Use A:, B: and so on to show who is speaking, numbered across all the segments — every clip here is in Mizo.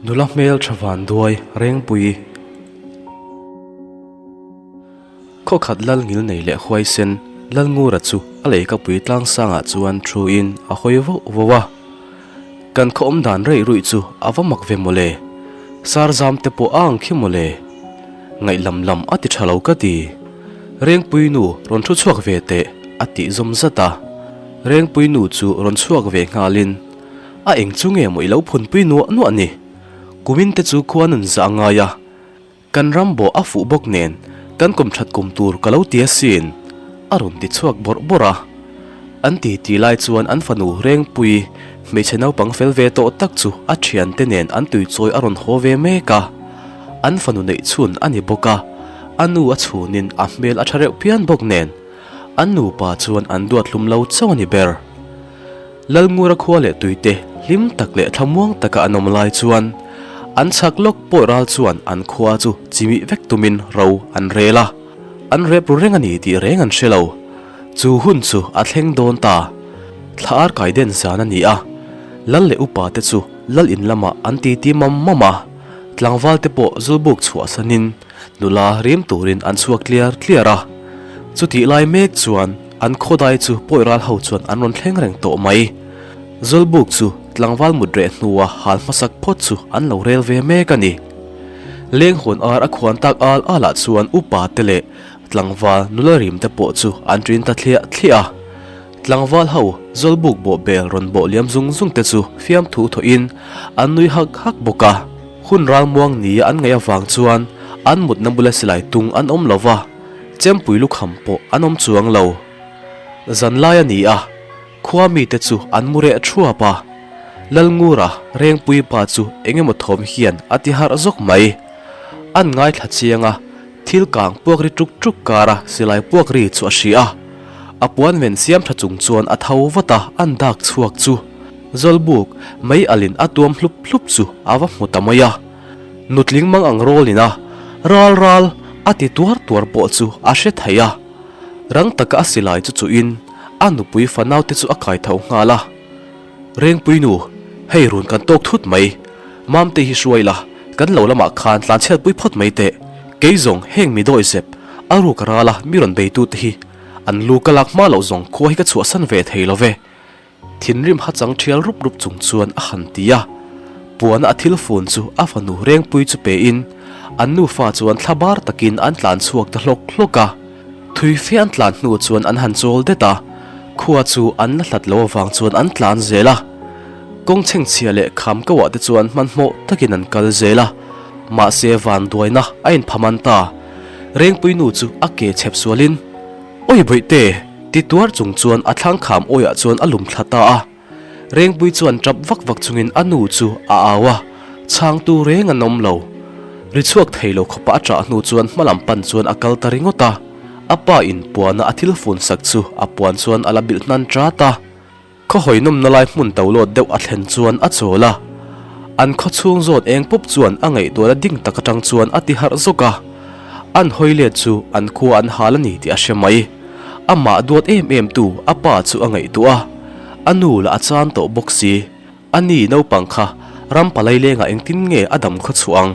A: Nula hmel tha van duai Rengpui. Khawkhat lal ngil nei leh huaisen Lalngura chu a leikapui tlangsangah chuan thu in a hawi vauh vauh a. Kan khaw awm dan reih ruih chu a va mak ve mawle. Sarzam te pawh a ang khi mawle. Ngaih lam lam a ti tha lo ka ti. Rengpui nu rawn thu chhuak ve teh a tih zawm zat a. Rengpui nu chu rawn chhuak ve nghalin a eng chu nge maw i lo phunpui nuah nuah ni. Kumin te chu khua nun zah a ngai a. Kan ram bawh a fuh bawk nen kan kum that kum tur ka lo ti asin, a rawn ti chhuak bawrh bawrh a. An ti ti lai chuan an fanu Rengpui, hmeichhe naupang fel ve tawh tak chu a thiante nen an tuichawi a rawn haw ve mek a. An fanu neih chhun a ni bawk a, a nu a chhunin a hmel a tha reuh phian bawk nen an nupa chuan an duat hlum lo chauh a ni ber. Lalngura khua leh tuite hlim tak leh thlamuang taka an awm lai chuan an chhak lawk pawh ral chuan an khua chu chimih vek tumin ro an rel a, an rep ru reng a ni tih reng an hre lo. Chu hun chu a thleng dawn ta. Thla ar kai den zan a ni a, Lal leh upa te chu Lal in lamah an titi mam mam a, tlangval te pawh zulbuk chhuahsanin Nula rim turin an chhuak tliar tliar a, chutih lai mek chuan an khawdai chu pawi ral ho chuan an rawn thleng reng tawh mai. Zawlbuk chu tlangval mut reh hnua hal hmasak phawt chu an lo rel ve mek a ni. Lenghawn ar a khuan tak al alah chuan upa te leh tlangval nula rim te pawh chu an ṭin ta thliah thliah a. Tlangval ho Zawlbuk bawh bel rawn bawh liam zung zung te chu fiamthu thawhin an nui hak hak bawk a. Hun ralmuang nia an ngaih avang chuan an mutna bula silai tung an awm lo va, chempui lukham pawh an awm chuang lo. Zanlai a ni a, khua mite chu an mu reh thuap a. Lalngura Rengpui pa chu eng emaw thawm hian a ti harh zawk mai. An ngaithla chiang a, thil kang puak ri tuk tuk kara silai puak ri chu a hria a. A puan ven siam tha chung chuan a tho vat a, an dak chhuak chu. Zawlbuk, mei alin a tuam hlup hlup chu a va hmu ta mai a. Nutling mang ang rawlin a, Ral ral, a ti tuar tuar pawh chu a hre thei a. Rang taka a silai chu chuhin a nupui fanaute chu a kai tho nghal a. Rengpui nu, hei run kan tawk thut mai. Mamte hi hruai la, kan lo lamah khan tlanchhiatpui phawt mai teh. Kei zawng heng mi dawi zep, a ruk rala mi rawn beitute hi an lu ka lak hma loh zawng khua hi ka chhuahsan ve thei lo ve. Thinrim hachang thial rup rup chung chuan a han ti a, puana a thil fun chu a fanu Rengpui chu pein an nufa chuan thla bar takin an tlan chhuak ta hlawk hlawk a. Thui fe an tlan hnu chuan an han chawl det a, khua chu an la hlat lo avang chuan an tlan zel a. Kawng chhengchhia leh kham kauah te chuan hmanhmawh takin an kal zel a, mahse vanduaina a inphaman ta. Rengpui nu chu a ke chhep sualin, Awi bawihte! Ti tuar chung chuan a thlang kham awiah chuan a lum thla ta a. Rengpui chuan tap vak vak chungin a nu chu a au a, chhangtu reng an awm lo. Ri chhuak thei lo khawpa a ṭah hnu chuan hmalam pan chuan a kal ta ringawt a. A pa in puana a thil fun sak chu a puan chuan a la bilh hnan ṭat a. Khaw hawi nawmna lai hmun to lawt deuh a thlen chuan a chawl a. An khaw chhung zawn eng pup chuan a ngaihtuahna ding tak atang chuan a ti harh zawk a. An hawi let chu an khua an hal a ni tih a hre mai. Amah duat em em tu a pa chu a ngaihtuah a. A nu lah a chan tawh bawk si. A ni naupang kha ram palai lengah engtin nge a dam khaw chhuah ang?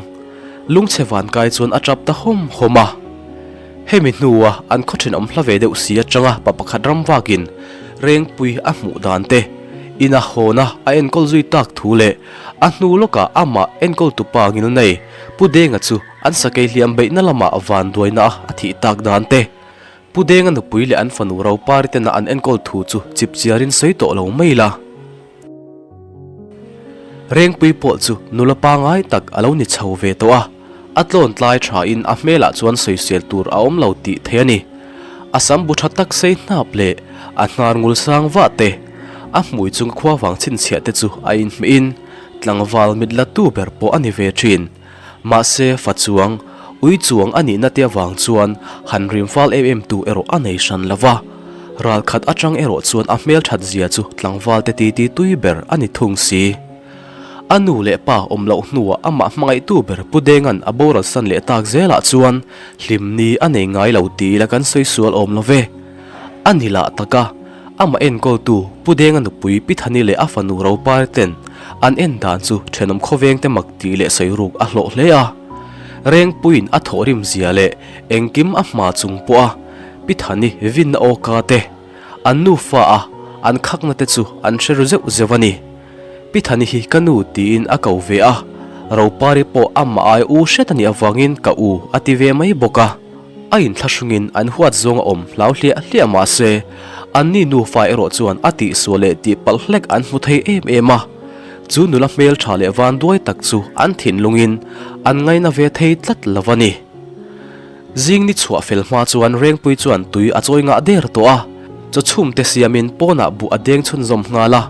A: Lungchhe vankai chuan a tap ta hawm hawm a. Hemi hnua an khaw thenawm hla ve deuh si atanga pa pakhat ram vakin Rengpui a hmuh dan te, ina hawna a enkawl zui tak thu leh a hnu lawkah amah enkawltu pa ngil nei Pu Denga chu an sakei hliam beihna lamah vanduaina a thih tak dan te, Pu Denga nupui leh an fanu Ropari tena an enkawl thu chu chipchiarin sawi tawh lo mai la. Rengpui pawh chu nula pangai tak a lo ni chho ve tawh a, a tlawn tlai thain a hmelah chuan sawisel tur a awm lo tih theih a ni. A sam bu tha tak sei hnap leh a hnar ngul sang vah te, a hmui chung khua vang chhinchhiah te chu a inhmeh in tlangval mit la tu ber pawh a ni ve thin. Mahse fa chuang, ui chuang a nihna te avang chuan han rim fal em em tu erawh a nei hran lo va. Ral khat atang erawh chuan a hmel that zia chu tlangval te titi tui ber a ni thung si. A nu leh pa awm loh hnuah amah hmangaihtu ber Pu Denga'n a boral san leh tak zelah chuan hlim ni a nei ngai lo ti ila kan sawi sual awm lo ve. A ni lah taka amah enkawltu Pu Denga nupui Pi Thani leh a fanu Ropari ten. an en dan chu thenawm khawveng te mak tih leh sawi ruk a hlawh hle a. Rengpuiin a thawhrim zia leh engkim a hma chung pawh a Pi Thani vinna awka te, an nufa a an khakna te chu an hre ru zeuh zeuh a ni. Pi Thani hi ka nu tiin a ko ve a, Ropari pawh amah ai u hret a nih avangin ka u a ti ve mai bawk a. A inthlahrungin an huat zawng a awm hlau hliah hliah mah se, anni nufa erawh chuan a tihsual leh tihpalh hlek an hmu thei em em a. Chu nula hmeltha leh vanduai tak chu an thinlungin an ngaina ve thei tlat lo a ni. Zing ni chhuah fel hma chuan Rengpui chuan tui a chawi ngah der tawh a, chaw chhum te siamin pawnah buh a deng chhunzawm nghal a,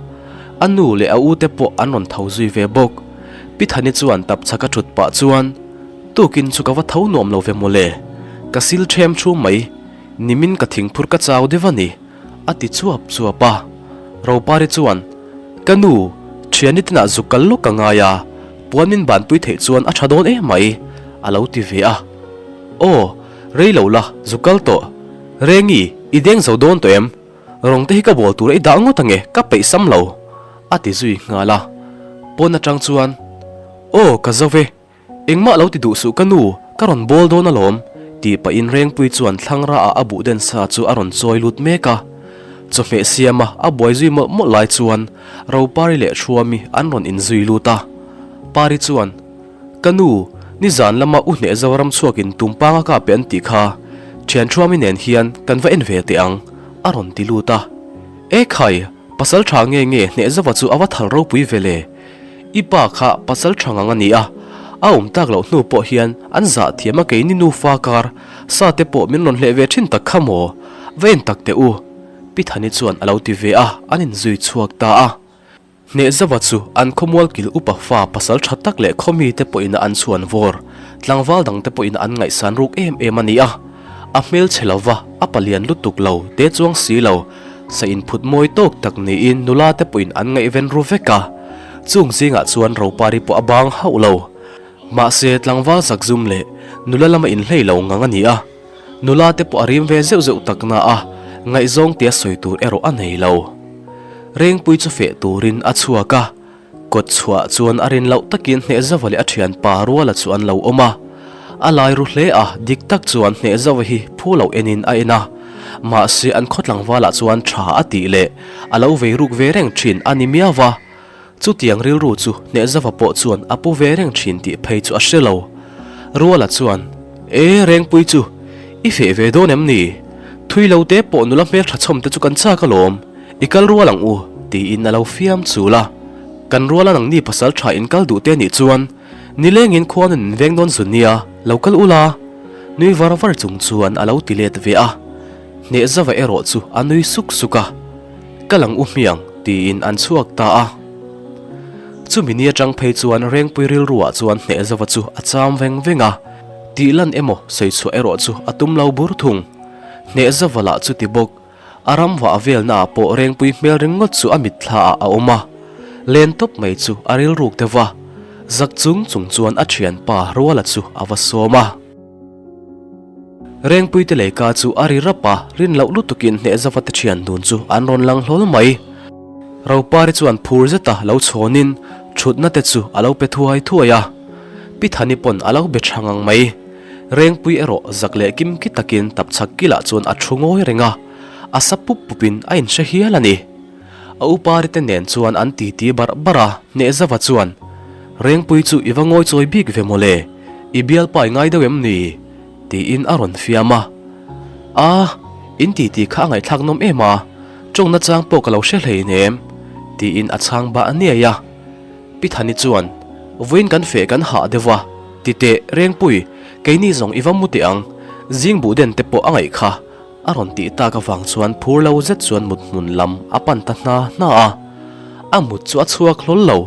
A: a nu leh a ute pawh an rawn tho zui ve bawk. Pi Thani chuan tap chhaka thut pah chuan, Tukin chu ka va tho nuam lo ve mawle, ka sil ṭhem thu mai, nimin ka thingphur ka chau deuh a ni, a ti chuap chuap a. Ropari chuan, Ka nu, ṭhiani tinah zuk kal lawk ka ngai a, puan min banpui theih chuan a ṭha dawn em mai, a lo ti ve a. Aw, rei lo la, zuk kal tawh. Rengi, i deng zo dawn tawh em? Rawng te hi ka bawl tur a i dah ngawt ange, ka peih sam lo, a ti zui nghal a. Pawn aṭang chuan, Aw, ka zo ve, Engmah lo ti duh suh ka nu, ka rawn bawl dawn alawm, tih pahin Rengpui chuan thlangra ah a buh den sa chu a rawn chawi lut mek a. Chawhmeh siama a buai zui mawlh mawlh lai chuan Ropari leh Hruami an rawn inzui lut a. Pari chuan, Ka nu, nizan lama u hneh Zoram chhuakin tumpanga ka pe an tih kha, thian Hruami nen hian kan va en ve teh ang, a rawn ti lut a. E khai, pasal tha nge nge hneh zova chu a va thal ropui ve le. I pa kha pasal tha ngang a ni a, a awm tak loh hnu pawh hian an zah thiam a keini nufa kar sa te pawh min rawn hleh ve thin tak kha maw? Va en tak teh u. Pi Thani chuan a lo ti ve a, an inzui chhuak ta a. Hnehzava chu an khawmual kil upa fa pasal tha tak leh khawmi te pawhin a an chhuan vawr, tlangval dang te pawhin an ngaihsan ruk em em a ni a. A hmelchhe lova, a palian lutuk lo, te chuang si lo, Sa inphut mawi tawk tak niin nula te pawhin an ngaihven ru vek a, chung zingah chuan Ropari pawh a bang hauh lo. Mahse tlangval zakzum leh nula lama inhlei lo ngang a ni a, nula te pawh a rim ve zeuh zeuh tak na a, ngaihzawng tia sawi tur erawh a nei lo. Rengpui chu feh turin a chhuak a. Kawt chhuah chuan a rin loh takin Hnehzova leh a thianpa Ruala chu an lo awm a. A lai ru hle a, dik tak chuan Hnehzova hi phu loh enin a en a. Mahse an khaw tlangvalah chuan tha a tih leh a lo vei ruk ve reng thin a ni miau va. Chutiang rilru chu Hnehzova pawh chuan a pu ve reng thin tih phei chu a hre lo. Ruala chuan, E, Rengpui chu i feh ve dawn em ni? Thui lo te pawh nula hmeltha chhawm te chu kan chak alawm. I kal rual ang u, tiin a lo fiam chul a. Kan ruala nangni pasal tha in kal duh te nih chuan nilengin khuan in veng dawn zu nia, lo kal ula. Nui var var chung chuan a lo ti let ve a. Hnehzava erawh chu a nui suk suk a. Kal ang u hmiang, tiin an chhuak ta a. Chumi ni atang phei chuan Rengpui rilruah chuan Hnehzava chu a cham veng veng a. Tih lan emaw sawichhuah erawh chu a tum lo bur thung. Hnehzava lah chu ti bawk. A ram vah velna ah pawh Rengpui hmel ringawt chu a mitthla ah a awm a, len tawp mai chu a rilruk deuh a, zak chung chung chuan a thianpa Ruala chu a va sawm a. Rengpui te leika chu a ri rap a, rin loh lutukin Hnehzava te thian dun chu an rawn lang hlawl mai. Ropari chuan phur zeta lo chhawnin thutna te chu a lo pe thuai thuai a, Pi Thani pawn a lo be tha ngang mai. Rengpui erawh zak leh kim ki takin tapchhak kilah chuan a thu ngawi reng a, a sa pup pupin a inhre hial a ni. A upari te nen chuan an titi barh barh a, Hnehzava chuan, Rengpui chu i va ngawi chawi bik ve mawle, i bialpa i ngai deuh em ni? tiin a rawn fiam a. A, in titi kha a ngaihthlak nawm em a, tawngna chang pawh ka lo hre hleinem, tiin a chhang bah niai a. Pi Thani chuan, Vawiin kan feh kan hah deuh a, ti teh Rengpui, keini zawng i va mu teh ang, zing buh den te pawh a ngaih kha, a rawn tih tak avang chuan phur lo zet chuan mut hmun lam a pan ta hna hna a. A mut chu a chhuak hlawl lo.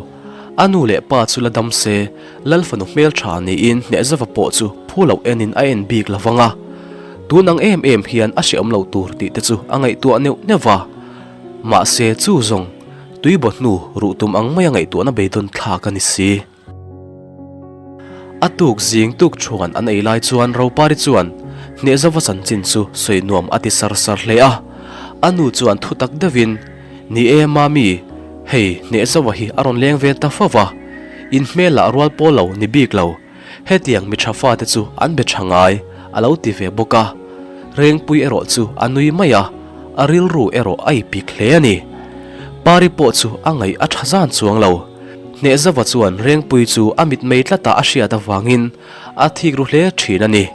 A: A nu leh pa chu la dam se, Lal fanu hmel tha niin Hnehzava pawh chu phu loh enin a en bik lo vang a. Tun ang em em hian a hreawm lo tur tih te chu a ngaihtuah neuh neuh va. Mahse chu zawng. Tui baw hnu ruh tum ang maia ngaihtuahna beidawn thlak a ni si. A tuk zing tuk thuan an ei lai chuan Ropari chuan Hnehzova chanchin chu sawi nuam a ti sar sar hle a. A nu chuan thu tak deuhin, Ni e Mami, Hei, Hnehzawa hi a rawn leng ve ta fo va, in hmel lah rual pawl lo ni bik lo, hetiang mi tha fate chu an be tha ngai, a lo ti ve bawk a. Rengpui erawh chu a nui mai a, a rilru erawh a ipik hle a ni. Pari pawh chu a ngaih a tha zan chuang lo. Hnehzawa chuan Rengpui chu a mitmei tlata a hriat avangin a thik ru hle thin a ni.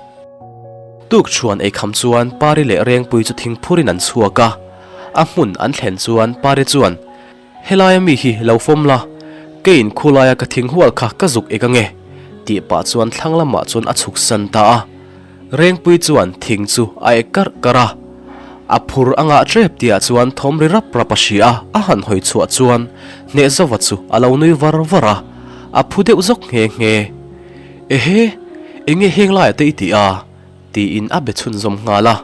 A: Tukchhuan eikham chuan Pari leh Rengpui chu thingphurin an chhuak a. A hmun an thlen chuan Pari chuan, Helaia mi hi lo fawm la, keiin khulaia ka thing hual kha ka zuk ek ange, tih pah chuan thlang lamah chuan a chhuk san ta a. Rengpui chuan thing chu a ek karh karh a. A phur a ngah ṭep tihah chuan thawm ri rap rap a hria a, a han hawi chhuah chuan Hnehzova chu a lo nui var var a, a phu deuh zawk nghe nghe. Ehe, enge heng laiah te i tih a? Tiin a be chhunzawm nghal a.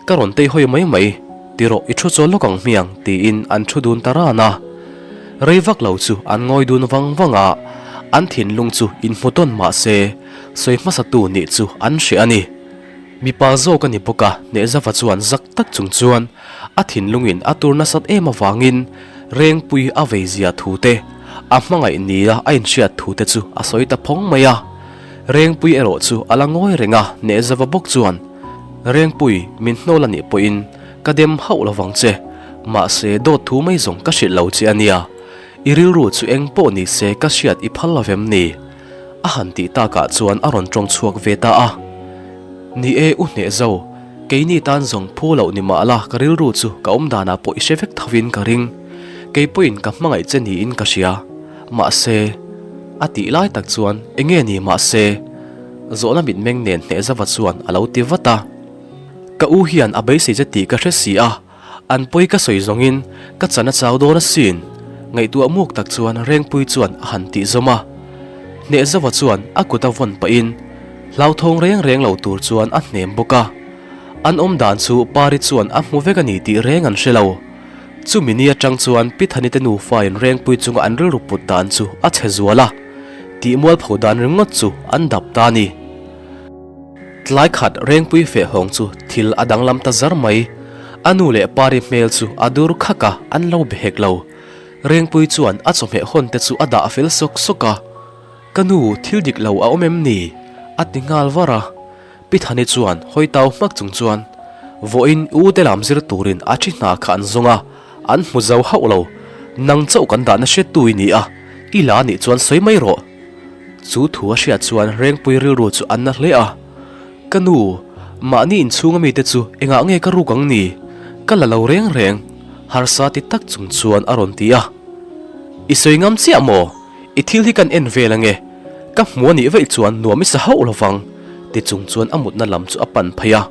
A: Ka rawn tei hawi mai mai, ti rawh i thu chawl lawk ang hmiang tiin an thu dun ta ran a. Rei vak lo chu an ngawi dun vang vang a, an thinlung chu inhmu tawn mah se sawi hmasatu nih chu an hreh a ni. Mipa zawk a ni bawk a, Hnehzava chuan zak tak chung chuan a thinlungin a tur nasat em avangin Rengpui a vei zia thu te, a hmangaih nia a inhriat thu te chu a sawi ta phawng mai a. Rengpui erawh chu a la ngawi reng a, Hnehzava bawk chuan, Rengpui, min hnawl a nih pawhin ka dem hauh lo vang che, mahse dawt thu mai zawng ka hrilh lo che a nia, i rilru chu eng pawh ni se ka hriat i phal lo vem ni? A han tih takah chuan a rawn tawng chhuak ve ta a. Ni e, u Hnehzo, keini tan zawng phu loh ni mah la ka rilru chu ka awm danah pawh i hre vek thovin ka ring, kei pawhin ka hmangaih che niin ka hria, mahse. A tih lai tak chuan enge ni mahse? Zawhna mitmeng nen Hnehzava chuan a lo ti vat a. Ka u hian a beisei che tih ka hre si a, an pawi ka sawi zawngin ka chan a chau dawn asin, ngaihtuah muk tak chuan Rengpui chuan a han tih zawm a. Hnehzava chuan a kut a vawn pahin hlauthawng reng reng lo tur chuan a hnem bawk a. An awm dan chu Pari chuan a hmu vek a ni tih reng an hre lo. Chumi ni atang chuan Pi Thani te nufa in Rengpui chunga an rilru put dan chu a chhe zual a, tih mualpho dan ringawt chu an dap ta a ni. Tlai khat Rengpui feh hawng chu thil a danglam ta zar mai. A nu leh Pari hmel chu a dur khak a, an lo be hek lo. Rengpui chuan a chawhmeh hawn te chu a dah fel sawk sawk a, Ka nu, thil dik lo a awm em ni? a ti nghal var a. Pi Thani chuan hawi tau hmak chung chuan, Vawiin u te lam zir turin a thi hna kha an zawng a, an hmu zo hauh lo. Nang chauh kan dahna hriattu i ni a, i la nih chuan sawi mai rawh. Chu thu a hriat chuan Rengpui rilru chu an na hle a, Ka nu, mahni inchhunga mite chu engah nge ka ruk ang ni? Ka la lo reng reng, harsa ti tak chung chuan a rawn ti a. I sawi ngam chiah maw? I thil hi kan en vel ange, ka hmu a nih vaih chuan nuam i sa hauh lo vang, ti chung chuan a mutna lam chu a pan phei a.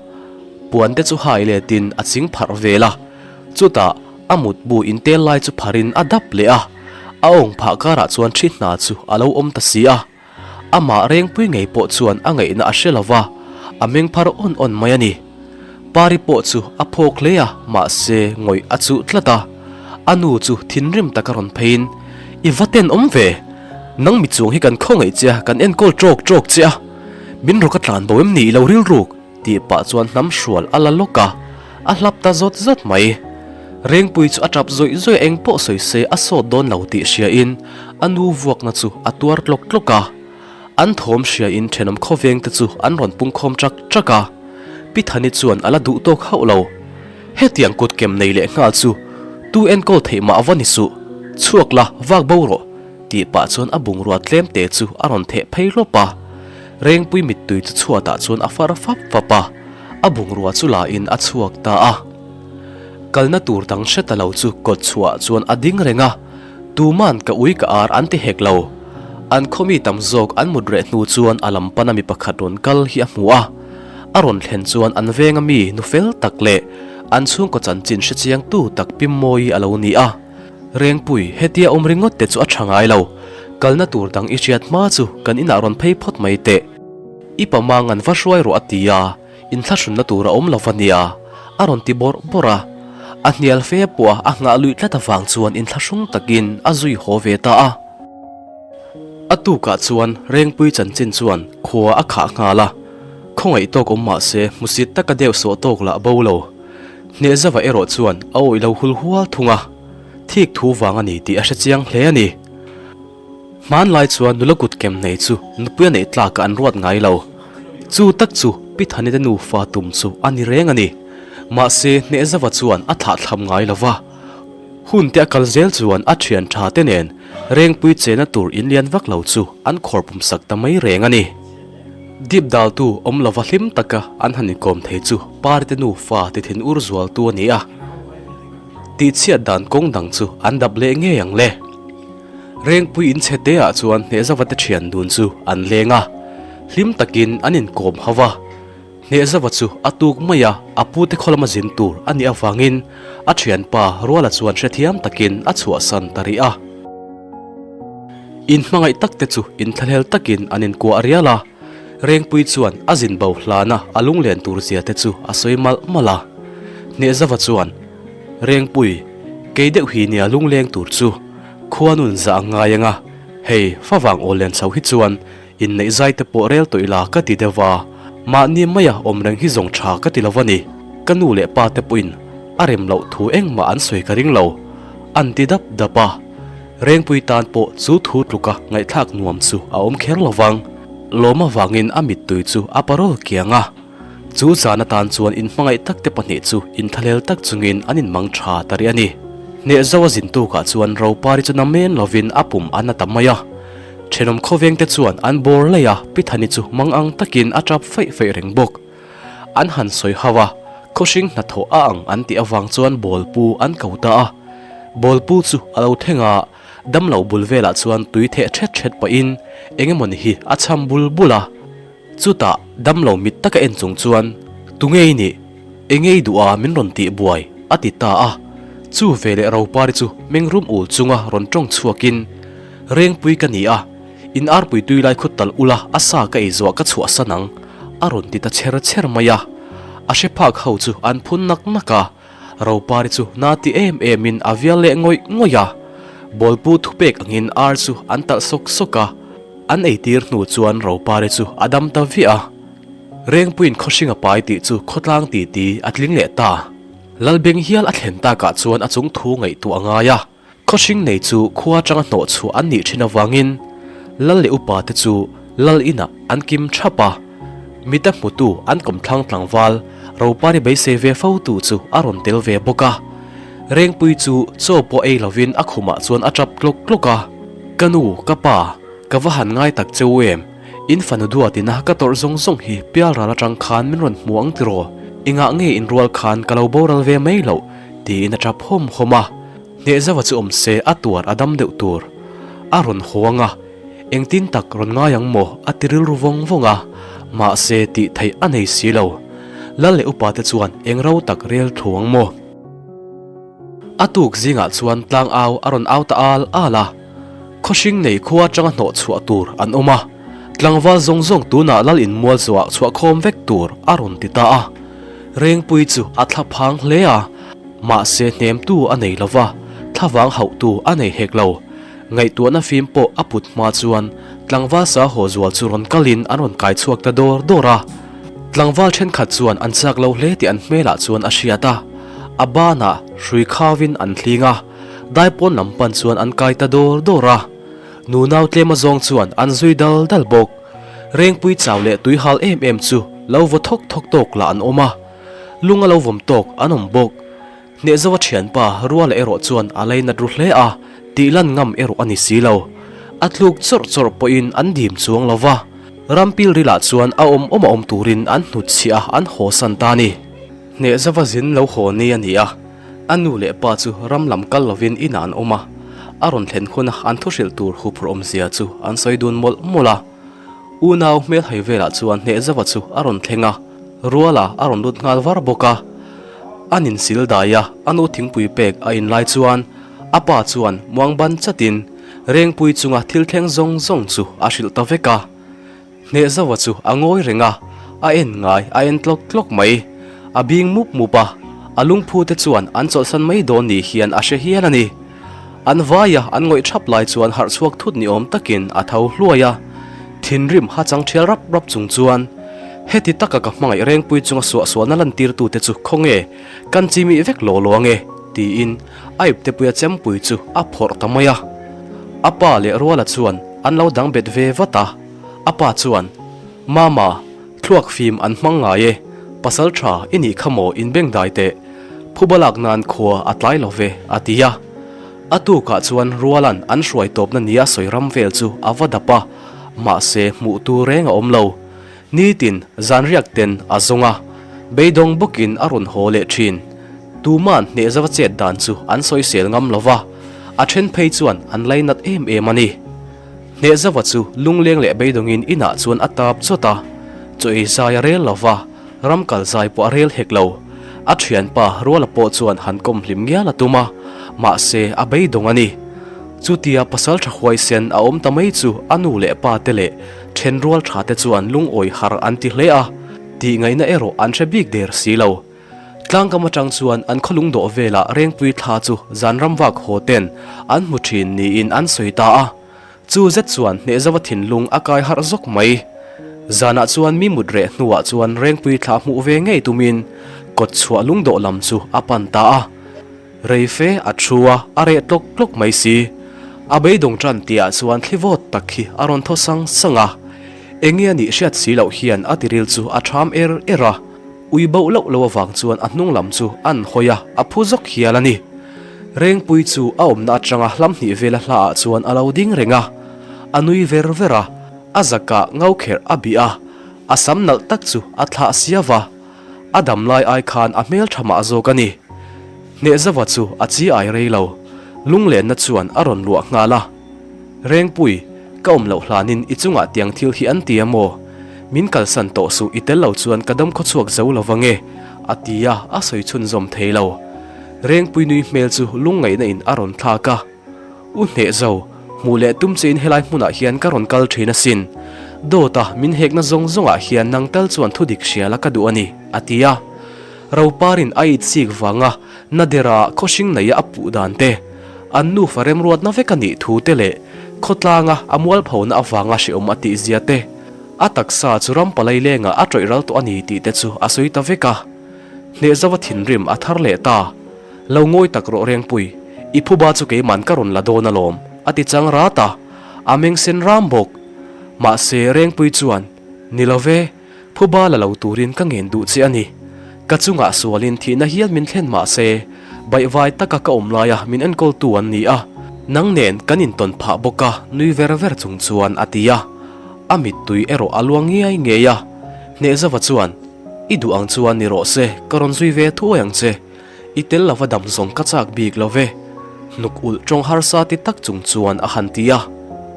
A: Puan te chu hai letin a ching pharh vel a, chutah a mutbu intel lai chu pharin a dap leh a, a awng phah karah chuan thi hna chu a lo awm ta si a. Amah Rengpui ngei pawh chuan a ngaihna a hre lo va, a meng phar awn awn mai a ni. Pari pawh chu a phawk hle a, mahse ngawih a chuh tlat a. A nu chu thinrim taka rawn pheiin, I va ten awm ve! Nang mi chuang hi kan khawngaih che a, kan enkawl ṭawk ṭawk che a. Min rawk a tlan bo em ni i lo rilruk? tih pah chuan hnam hrual a la lawk a, a hlap ta zawt zawt mai. Rengpui chu a tap zawih zawih a, eng pawh sawi se a sawt dawn lo tih hriain a nu vuakna chu a tuar tlawk tlawk a. An thawm hriain thenawm khawveng te chu an rawn pungkhawm ṭak ṭak a. Pi Thani chuan a la duh tawk hauh lo. Hetiang kut kem nei leh nghal chu tu enkawl theih mah va ni suh, chhuak la vak bo rawh tih pah chuan a bungrua tlem te chu a rawn theh phei hlawp a. Rengpui mittui chu chhuatah chuan a far fap fap a, a bungrua chu la in a chhuak ta a. Kalna tur dang hre ta lo chu kawt chhuah chuan a ding reng a, tuman ka ui ka ar an ti hek lo. An khaw mi tam zawk an mut reh hnu chuan a lam pana mi pakhat rawn kal hi a hmu a. A rawn thlen chuan an venga mi nu fel tak leh an chhungkaw chanchin hre chiang tu tak Pimmawi a lo ni a. Rengpui, hetia awm ringawt te chu a tha ngai lo. Kalna tur dang i hriat hma chu kan inah rawn phei phawt mai teh. I pamang an va hruai rawh a ti a, inthlahrunna tur a awm lo va nia, a rawn ti bawrh bawrh a. A hnial fe pawh a a nghah luih tlat avang chuan inthlahrung takin a zui haw ve ta a. A tukah chuan Rengpui chanchin chuan khua a khah nghal a, khawngaih tawk awm mah se hmusit taka deuh sawh tawk lah bo lo. Hnehzava erawh chuan a awih lo hul hual thung a. Thik thu vang a ni tih a hre chiang hle a ni. Hmanlai chuan nula kut kem nei chu nupui a neih tlakah an ruat ngai lo. Chu tak chu Pi Thani te nufa tum chu a ni reng a ni. Mahse Hnehzava chuan a thlahthlam ngai lo va. Hun te a kal zel chuan a thian tha te nen Rengpui chena tur in lian vak lo chu an khawr pum sak ta mai reng a ni. Dip daltu awm lova hlim taka an han inkawm thei chu Pari te nufa ti thin ur zualtu a ni a. Tihchhiat dan kawng dang chu an dap leh ngei ang le. Rengpui in chhe te ah chuan Hnehzava te thian dun chu an leng a, hlim takin an inkawm ho va. Hnehzava chu a tuk mai a, a pute khaw lama zin tur a nih avangin a thianpa Ruala chuan hrethiam takin a chhuahsan ta rih a. Inhmangaih tak te chu inthlahlel takin an inkuah rial a, Rengpui chuan a zin bo hlana a lunglen tur zia te chu a sawi malh malh a. Hnehzava chuan, Rengpui, kei deuh hi nia lungleng tur chu khua nun zah ang ngai ang a, hei favang awl len chho hi chuan inneih zai te pawh rel tawh ila ka ti deuh a, mahni maia awm reng hi zawng tha ka ti lo a ni, ka nu leh pa te pawhin a rem loh thu engmah an sawi ka ring lo, an ti dap dap a. Rengpui tan pawh chu thu tluka ngaihthlak nuam chu a awm kher lo vang. Lawm avangin a mittui chu a parawl kiang a. Chu zan atan chuan inhmangaih tak te pahnih chu inthlahlel tak chungin an inmang tha ta rih a ni. Hnehzo a zin tukah chuan Ropari chu namen lovin a pum a na ta mai a. Thenawm khawveng te chuan an bawr laih a, Pithani chu mang ang takin a tap feih feih reng bawk. An han sawi hau a, khawhring hnathawh a ang an tih avang chuan bawlpu an ko ta a. Bawlpu chu a lo thleng a, damlo bul velah chuan tui theh thet thet pahin eng emawni hi a cham bul bul a. Chutah damlo mit taka en chung chuan, Tunge i nih? Enge i duh a min rawn tih buai? a ti ta a. Chu veleh Ropari chu mengrum ul chunga rawn tawng chhuakin, Rengpui ka ni a, In arpui tui lai khut tal ula a sa ka ei zuah ka chhuahsan ang, a rawn ti ta chher chher mai a. A hre phak ho chu an phun nak nak a, Ropari chu na ti em em in a vial leh ngawih ngawih a. Bawlpu thupek angin ar chu an talh sawk sawk a, an eitir hnu chuan Ropari chu a dam ta viah a. Rengpuiin khawhring a pai tih chu khawtlang titi a tling leh ta. Lalbeng hial a thlen takah chuan a chung thu ngaihtuah a ngai a. Khawhring nei chu khua atanga hnawh chhuah an nih thin avangin Lal leh upa te chu Lal inah an kim thap a, mita hmutu an kawmthlang tlangval Ropari beisei ve fo tu chu a rawn tel ve bawk a. Rengpui chu chaw pawh ei lovin a khumah chuan a tap tlawk tlawk a, Ka nu, ka pa, ka va han ngai tak che u em? In fanu duatina ka tawrh zawng zawng hi pialral atang khan min rawn hmu ang tiraw? Engah nge inrual khan ka lo boral ve mai loh? tiin a tap hawm hawm a. Hnehzauha chu awm se a tuar a dam deuh tur. A rawn haw ang a, engtin tak rawn ngai ang maw a ti rilru vawng vawng a, mahse tih theih a nei si lo. Lal leh upa te chuan eng ro tak rel thlu ang maw? A tuk zingah chuan tlang au a rawn au ta al al a, khawhring nei khua atanga hnawh chhuah tur an awm a, tlangval zawng zawng tunah lal inmual zawhah chhuahkhawm vek tur a rawn ti ta a. Rengpui chu a thla phang hle a, mahse hnemtu a nei lo va, thlavang hauhtu a nei hek lo. Ngaihtuahna fim pawh a put hma chuan tlangval sa haw zual chu rawn kalin an rawn kai chhuak ta dawr dawr a. Tlangval thenkhat chuan an chak lo hle tih an hmelah chuan a hriat a, a banah hrui khauvin an hling a, daipawn lam pan chuan an kai ta dawr dawr a. Nunau tlem azawng chuan an zui dal dal bawk. Rengpui chau leh tuihal em em chu lo vaw thawk thawk tawk lah an awm a, lung a lo vawm tawk an awm bawk. Hnehzova thianpa Ruala erawh chuan a leinat ru hle a, tih lan ngam erawh a ni si lo. A tluk chawrh chawrh pawhin an dim chuang lo va, rampil rilah chuan a awm awm a awm turin an hnutchhiah a, an hawsan ta a ni. Hnehzova zin lo haw ni a ni a, a nu leh pa chu ram lam kal lovin inah an awm a, a rawn thlen huna an thuhrilh tur huphurh awmzia chu an sawi dun mawlh mawlh a. Unau hmelhai velah chuan Hnehzova chu a rawn thleng a, Ruala a rawn lut nghal var bawk a. An insil dai a, a nu thingpui pek a inlai chuan a pa chuan muang ban chatin Rengpui chunga thil thleng zawng zawng chu a hrilh ta vek a. Hnehzova chu a ngawi reng a, a en ngai a en tlawk tlawk mai. A bing mup mup a, a lungphu te chuan an chawlhsan mai dawn ni hian a hre hial a ni. An vaia an ngawih thap lai chuan harh chhuak thut ni awm takin a tho hluai a, thinrim ha chang thial rap rap chung chuan, Heti taka ka hmangaih rengpui chunga suahsualna lantirtute chu khawnge kan chimih vek law law ange? tiin a iptepuia chempui chu a phawrh ta mai a. A pa leh Ruala chuan an lo dang bet ve vat a. A pa chuan, Mama, thluak fim an hmang ngai e, pasal tha i nih kha maw inbengdai teh, phuba lak nan khua a tlai lo ve, a ti a. A tukah chuan Ruala'n an hruai tawpna nia sawi ram vel chu a va dap a, mahse hmuh tur reng a awm lo. Nitin zanriak ten a zawng a, beidawng bawkin a rawn haw leh thin. Tuma'n hnehzava chet dan chu an sawisel ngam lo va, a then phei chuan an lainat em em a ni. Hnehzava chu lungleng leh beidawngin inah chuan a tap chawt a, chaw ei zai a rel lo va, ram kal zai pawh a rel hek lo. A thianpa Ruala pawh chuan han kawm hlim ngial a tum a, mahse a beidawng a ni. Chutia pasal tha huaisen a awm ta mai chu a nu leh pa te leh Thenrual tha te chuan lungawi har an ti hle a, tih ngaihna erawh an hre bik der si lo. Tlangkam atang chuan an khawlung dawh velah Rengpui thla chu zan ram vak haw ten an hmu thin niin an sawi ta a. Chu zet chuan hnehzova thinlung a kai harh zawk mai. Zanah chuan mi mut reh hnuah chuan Rengpui thla hmuh ve ngei tumin kawtchhuah lungdawh lam chu a pan ta a. Rei fe a thu a, a reh tlawk tlawk mai si. A beidawng tan tihah chuan thli vawt tak hi a rawn thaw sang sang a. Enge a nih hriat si loh hian a tiril chu a ṭham er er a. Ui bauh loh loh avang chuan a hnung lam chu an hawi a, a phu zawk hial a ni. Rengpui chu a awmna atanga hlam hnih vela hlaah chuan a lo ding reng a. A nui ver ver a, a zakah ngau kherh a bih a, a sam nalh tak chu a thlah siau va. A dam lai ai khan a hmel tha mah zawk a ni. Hnehzava chu a chi ai rei lo. Lunglenna chuan a rawn luah nghal a. Rengpui, ka awm loh hlanin i chungah tiang thil hi an ti a maw? Min kalsan tawh suh i tel lo chuan ka dam khawchhuak zo lo vang e, a ti a, a sawi chhunzawm thei lo. Rengpui nui hmel chu lungngaihna in a rawn thlak a. U hneh zo, hmuh leh tum chein helai hmunah hian ka rawn kal thin asin. Dawta min hekna zawng zawngah hian nang tal chuan thudik hria la ka duh a ni, a ti a. Roparin a it sik vanga na dera khawhring neia a puh dan te, an nufa remruatna vek a nih thu te leh khawtlanga a mualphona avanga hrehawm a tih zia te, a taksa chu ram palai lengah a tawih ral tawh a ni tih te chu a sawi ta vek a. Hnehzova thinrim a thar leh ta. Lo ngawi tak rawh Rengpui, i phuba chu keiman ka rawn la dawn alawm, a ti chang rat a, a meng sen ram bawk. Mahse, Rengpui chuan, Ni lo ve, phuba la lo turin ka ngen duh che a ni. Ka chungah sualin thihna hial min thlen mah se, baihvai taka ka awm laia min enkawltu an ni a, nang nen kan intawn phah bawk a, nui ver ver chung chuan a ti a. A mittui erawh a luang ngiai ngei a. Hnehzova chuan, I duh ang chuan ni rawh se, ka rawn zui ve thuai ang che. I tel lova dam zawng ka chak bik lo ve. Hnuk ulh tawng harsa ti tak chung chuan a han ti a.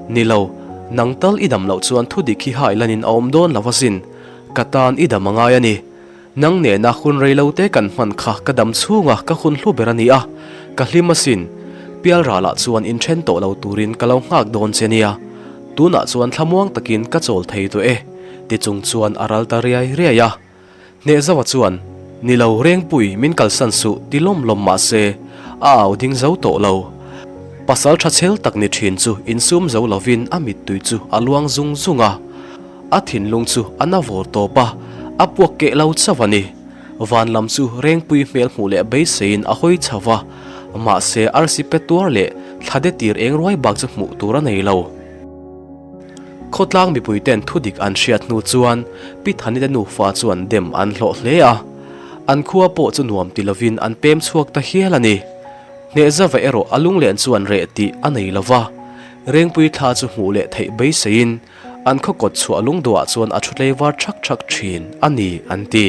A: Ni lo, nang tal i dam loh chuan thu dik hi hai lanin a awm dawn lo asin. Ka tan i dam a ngai a ni. Nang nena hun rei lo te kan hman kha ka dam chhunga ka hun hlu ber a ni a, ka hlim asin. Pial ralah chuan inthen tawh lo turin ka lo nghak dawn che nia. Tunah chuan thlamuang takin ka chawl thei tawh e, ti chung chuan a ral ta riai riai a. Hnehzawa chuan, Ni lo, Rengpui, min kalsan suh, ti lawm lawm mah se, a au ding zo tawh lo. Pasal tha chhel tak ni thin chu insum zo lovin a mittui chu a luang zung zung a. A thinlung chu a na vawr tawp a, a puak keh lo chauh a ni. Van lam chu Rengpui hmel hmuh leh beiseiin a hawi chho va, mahse arsi pe tuar leh thla de tir eng ruai bak chu hmuh tur a nei lo. Khawtlang mipuiten thudik an hriat hnu chuan Pi Thanite nufa chuan dem an hlawh hle a, an khua pawh chu nuam ti lovin an pem chhuak ta hial a ni. Hnehzava erawh a lunglen chuan reh tih a nei lo va, Rengpui thla chu hmuh leh theih beiseiin an khaw kawt chhuah lungduah chuan a thu tleivar thak thak thin a ni an ti.